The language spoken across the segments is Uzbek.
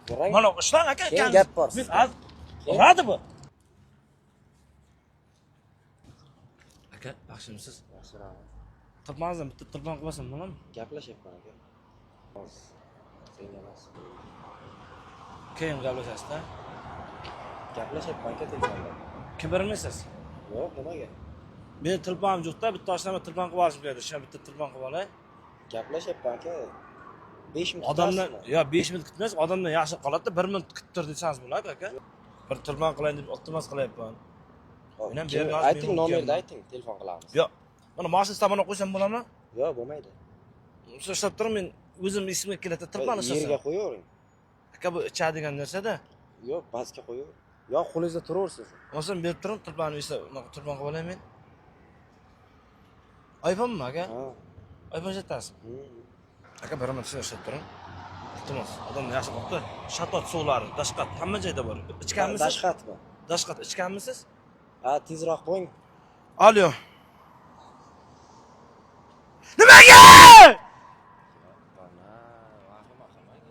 Ko'ring. Mana ushlang aka. Keyin Akamiz. gap bor Men sizda. az uradi bu. Aka, yaxshimisiz? Yaxshi, rahmat. Tilponingizdan bitta tilpon qilib olsam bo'ladimi? Gaplashyapman aka. Hozir. Senga emas. Keyin gaplashasiz-da. Gaplashyapman aka telefonda. Kibrmisiz? Yo'q, nimaga? Meni tilponim yo'qda, bitta oshnama tilpon qilib olishim kerak. Shuna bitta tilpon qilib olay. Gaplashyapman aka. 5 minut Odamdan kutasizmi? yo 5 minut kutmas, odamdan yaxshi qoladi-da, 1 minut kutib tur desangiz bo'ladi aka. Bir tilpon qilayin deb iltimos qilyapman. Hop, Men ham kim- bergan Ayting, men nomerni mumkinmi? ayting, telefon qilamiz. Yo'q. Mana mashina tomonga qo'ysam bo'ladimi? Yo'q, bo'lmaydi. Siz ishlab turing, men o'zim esimga keladi, tilpon Yerga ishlasam. qo'yavering. Aka, bu ichadigan narsa-da. Yo'q, pastga qo'yavering. Yo, qo'lingizda turaversin. Bo'lmasam berib turing, tilponni esa unaqa tilpon qilib olay men. iPhone'mi aka? Ha. iPhone ishlatasizmi? Hmm. Aka, bir minut siz ishlab turing. Iltimos, odamni yaxshi qilibdi. Shatot suvlari, dashqat hamma joyda bor. Ichganmisiz? Dashxatmi? Dashqat ichganmisiz? Ha, tezroq qo'ying. Alo. Nimaga? Mana, vahima qilmang.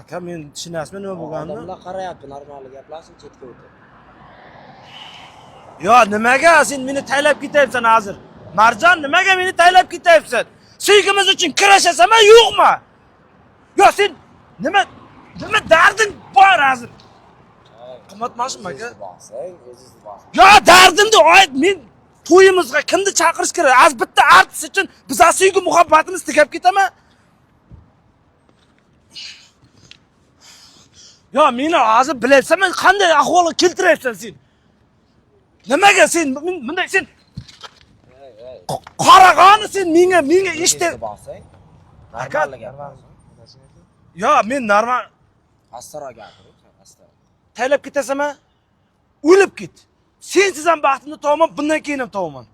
Aka, men tushunasizmi nima bo'lganini? Odamlar qarayapti, normal gaplashing, chetga o'tib. Yo, nimaga sen meni taylab ketyapsan hozir? Marjon, nimaga meni taylab ketyapsan? Sevgimiz uchun kurashasanmi, yo'qmi? Yo, sen nima darding bor hozir? Qimmat mashina aka. O'zingizni bosing, o'zingizni bosing. Yo, dardimni ayt, men to'yimizga kimni chaqirish kerak? Az bitta artist uchun bizlar sevgi muhabbatimiz tugab ketaman. Yo, meni hozir bilyapsanmi, qanday ahvolga keltiryapsan sen? Nimaga sen bunday sen Hey, hey. qarag'ani sen menga eshit. O'zingizni bosing. Aka- Normal gaplashing. Yo, men normal Astaroq gapiring, astaroq. taylab ketasanmi? O'lib ket. Sensiz ham baxtimni topaman, bundan keyin ham topaman.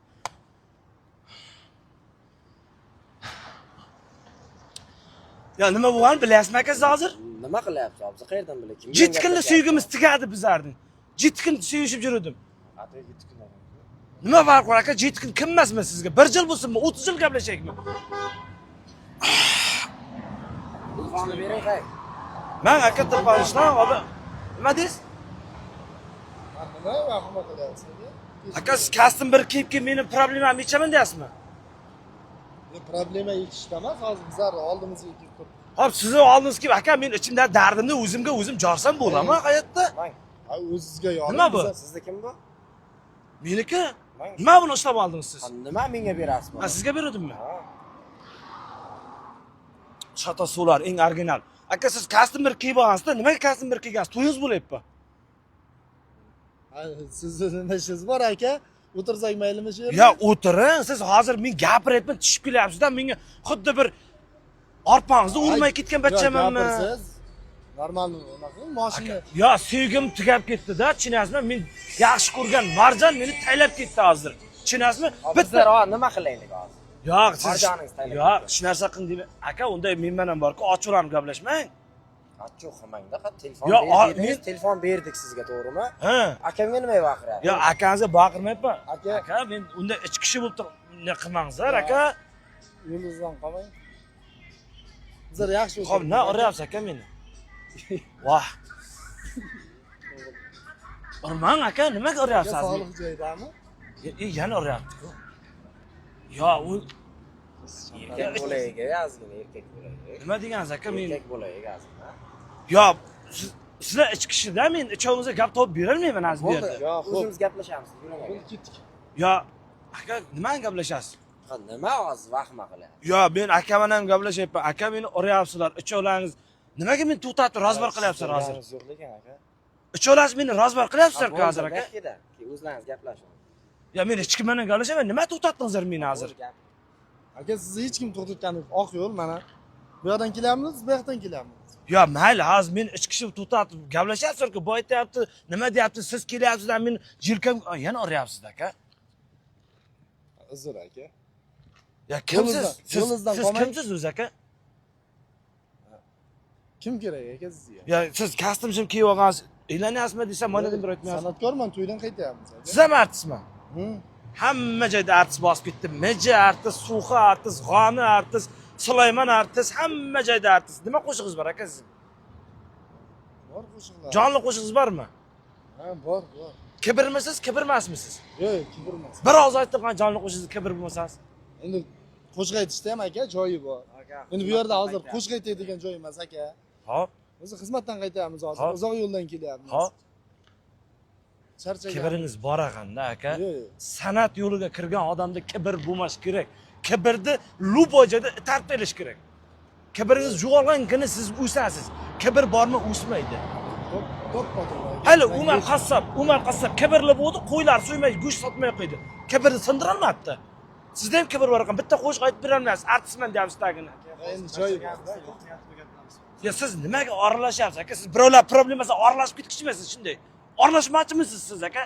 Ya nima bo'lganini bilyapsizmi aka siz hozir? Nima qilyapsiz? Biz qayerdan bilay? Kim bilan Yetti kunlik gaplashyapsiz? sevgimiz tugadi bizlarning. 7 kun sevishib yurdim. Atay 7 kun. Nima farqi bor aka? 7 kun kim emasmi sizga? 1 yil bo'lsinmi, 30 yil gaplashaylikmi? Telefonni bering, hey. Man aka telefon ishlan, odam nima deysiz? Nima vahima qilyapsiz aka? Aka, siz kostyum bir kiyib kelib meni problemamni yechaman deyapsizmi? Ne problema yechishda emas, hozir bizlar oldimizga kelib turibdi. Hop, sizni oldingizga kelib, aka, men ichimdagi dardimni o'zimga o'zim jorsam bo'ladimi hayotda? Mang. Ha, o'zizga yoring. Nima bu? bizlar- Sizni kim bu? Meniki? Mang. Nima buni ushlab oldingiz siz? Ha, nima menga berasiz buni? Ha, sizga beruvdimmi? Ha. Shato suvlar eng original. Aka, siz kostyum bir kiyib olgansizda, nimaga kostyum bir kiygansiz? To'yingiz bo'lyapti. Ha, sizni nima ishingiz bor aka? O'tirsak maylimi shu yerda? Ya o'tiring, siz hozir men gapiryapman, tushib kelyapsiz-da, menga xuddi bir orpangizni urmay ketgan bachamanmi? Yo'q, gapirsiz. Normal unaqa qiling, mashina. Yo, sevgim tugab ketdi-da, tushunasizmi? Men yaxshi ko'rgan Marjon meni taylab ketdi hozir. Tushunasizmi? Bitta Bitta nima qilaylik hozir? Yo'q, siz Marjoningiz taylab Yo'q, ketdi. hech narsa qiling demang. Aka, unday men bilan borku, ochiqlanib gaplashmang. Achchiq qilmangda, ha, telefon Yo, berdingiz, men- telefon berdik sizga, to'g'rimi? Ha. Akamga nimaga baqiryapsiz? Yo, akangizga baqirmayapman. Aka. Aka, men unda ich kishi bo'lib turib, ne qilmangizlar, aka. Yo'lingizdan qolmang. Bizlar yaxshi Xo'p, na uryapsiz aka meni? Voh. Urmang aka, nimaga Aka, uryapsiz? sog'liq joyidami? Yana uryapti-ku. Yo, u Erkak bo'laylik, ozgina erkak bo'laylik. nima degansiz aka men? Erkak bo'laylik ozgina. Yo, sizlar ich kishida men ichovingizga gap topib berolmayman hozir bu Bo'ldi, yerda. Yo, xo'p. o'zimiz gaplashamiz, yuring aka. Bo'ldi, ketdik. Yo, aka, nimani gaplashasiz? Ha, nima hozir vahima qilyapsiz? Yo, men akam bilan ham gaplashyapman. Aka, meni uryapsizlar, ichovlaringiz. Nimaga meni to'xtatib rozbor qilyapsizlar hozir? So'rganimiz yo'q lekin aka. Ichovlaringiz meni rozbor qilyapsizlar-ku hozir aka. Keyin o'zlaringiz gaplashing. Yo, men hech kim bilan gaplashaman. Nima to'xtatdingizlar meni hozir? Bo'ldi, gap. Aka, sizni hech kim to'xtatgani yo'q. Oq yo'l mana. Bu yoqdan kelyapmiz, bu yoqdan kelyapmiz. Yo, mayli, hozir men ich kishi to'xtatib gaplashyapsizlar-ku. Bu aytyapti, nima deyapti, siz kelyapsizlar, men yelkam yana uryapsiz aka. Uzr aka. Ya kimsiz? Yo'lingizdan- Siz, yo'lingizdan siz qolmang. kimsiz o'zi aka? Kim kerak aka sizga? Ya siz kostyum shim kiyib olgansiz. Uylanyapsizmi desam, mana deb bir aytmayapsiz. San'atkorman, to'ydan qaytyapmiz aka. Siz ham artistmi? Hı. Hamma joyda artist bosib ketdi. Meja artist, suxa artist, g'oni artist, Sulaymon artist, hamma joyda artist. Nima qo'shig'ingiz bor, aka, sizning? Bor qo'shiqlar. Jonli qo'shig'ingiz bormi? Ha, bor, bor. Kibrmisiz, kibrmasmisiz? Yo'q, kibr emas. Bir og'iz aytib qo'ying, jonli qo'shig'ingiz kibr bo'lmasangiz. Endi qo'shiq aytishda ham, aka, joyi bor. Endi bu yerda hozir qo'shiq aytadigan joy emas, aka. Hop, O'zi xizmatdan qaytyapmiz hozir. Hop. Uzoq yo'ldan kelyapmiz. Hop. Charchagan. Kibringiz bor ekanda, aka. Yo'q, yo'q. San'at yo'liga kirgan odamda kibr bo'lmash kerak. Kibrni любой joyda itarib ilish kerak. Kibringiz yo'qolgan kuni siz o'sasiz. Kibr bormi, o'smaydi. To'p, to'ppa to'g'ri, aka. Hali Umar qassob, Umar qassob kibrli bo'ldi, qo'ylar so'ymay, go'sht sotmay qo'ydi. Kibrni sindirolmabdi. Sizda ham kibr bor ekan, bitta qo'shiq aytib berolmaysiz, artistman deyapsiz tagini. Endi joyi bor. Ya siz nimaga aralashyapsiz, aka? Siz birovlar problemasiga aralashib ketmoqchimisiz shunday? Aralashmoqchimisiz siz, aka?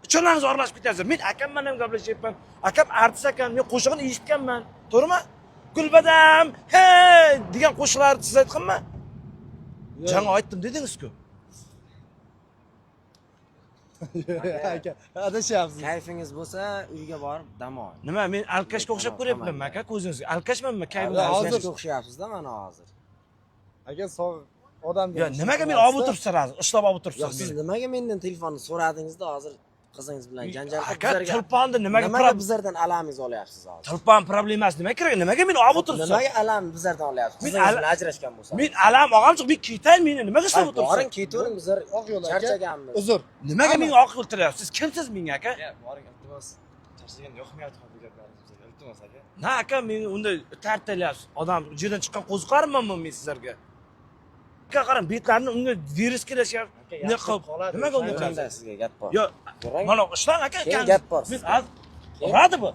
Uchalangiz aralashib ketasiz. Men akam bilan ham gaplashyapman. Akam artist ekan, men qo'shig'ini eshitganman. To'g'rimi? Gulbadam, hey degan qo'shiqlarni siz aytganmi? Yo'q. Jang aytdim dedingiz-ku. Yo'q, aka, adashyapsiz. Kayfingiz bo'lsa, uyga borib dam oling. Nima, men alkashga o'xshab ko'ryapmanmi, aka, ko'zingizga? Alkashmanmi? Kayfim Hozir- hozir. Alkashga o'xshayapsiz-da mana hozir. Aka, sog' odam. Ya nimaga meni olib o'tiribsiz hozir? Ushlab olib Yo'q, o'tiribsiz siz meni. nimaga mendan telefonni so'radingizda hozir qizingiz bilan janjal qilib Aka, bizlarga tulponni nimaga nimaga bizlardan alamingizni olyapsiz hozir? Tulpon problemasi nima kerak? Nimaga meni olib o'tiribsiz? Nimaga alam bizlardan olyapsiz? Men Qizingiz bilan ajrashgan bo'lsa. Men alam olg'anim yo'q, men ketay, meni nimaga ushlab Ay, o'tiribsiz? boring, ketavering, bizlar Oq yo'l, aka. charchaganmiz. Uzr. Nimaga menga oq yo'l tilayapsiz? Siz kimsiz menga, aka? Aka, boring, iltimos. Charchagan yoqmayapti bu gaplarimiz bizga. Iltimos, aka. Na, aka, meni unday tartalayapsiz. Odam yerdan chiqqan qo'ziqorinmanmi men sizlarga? Aka, qarang, betlarini unga virus kelashyapti. Aka, Ne yaxshi qilib? qoladi. Nimaga unday O'shanda qilasiz? sizga gap bor. Yo, Ko'ring. mana ushlang, aka. Keyin gap bor Men sizga. uradi bu.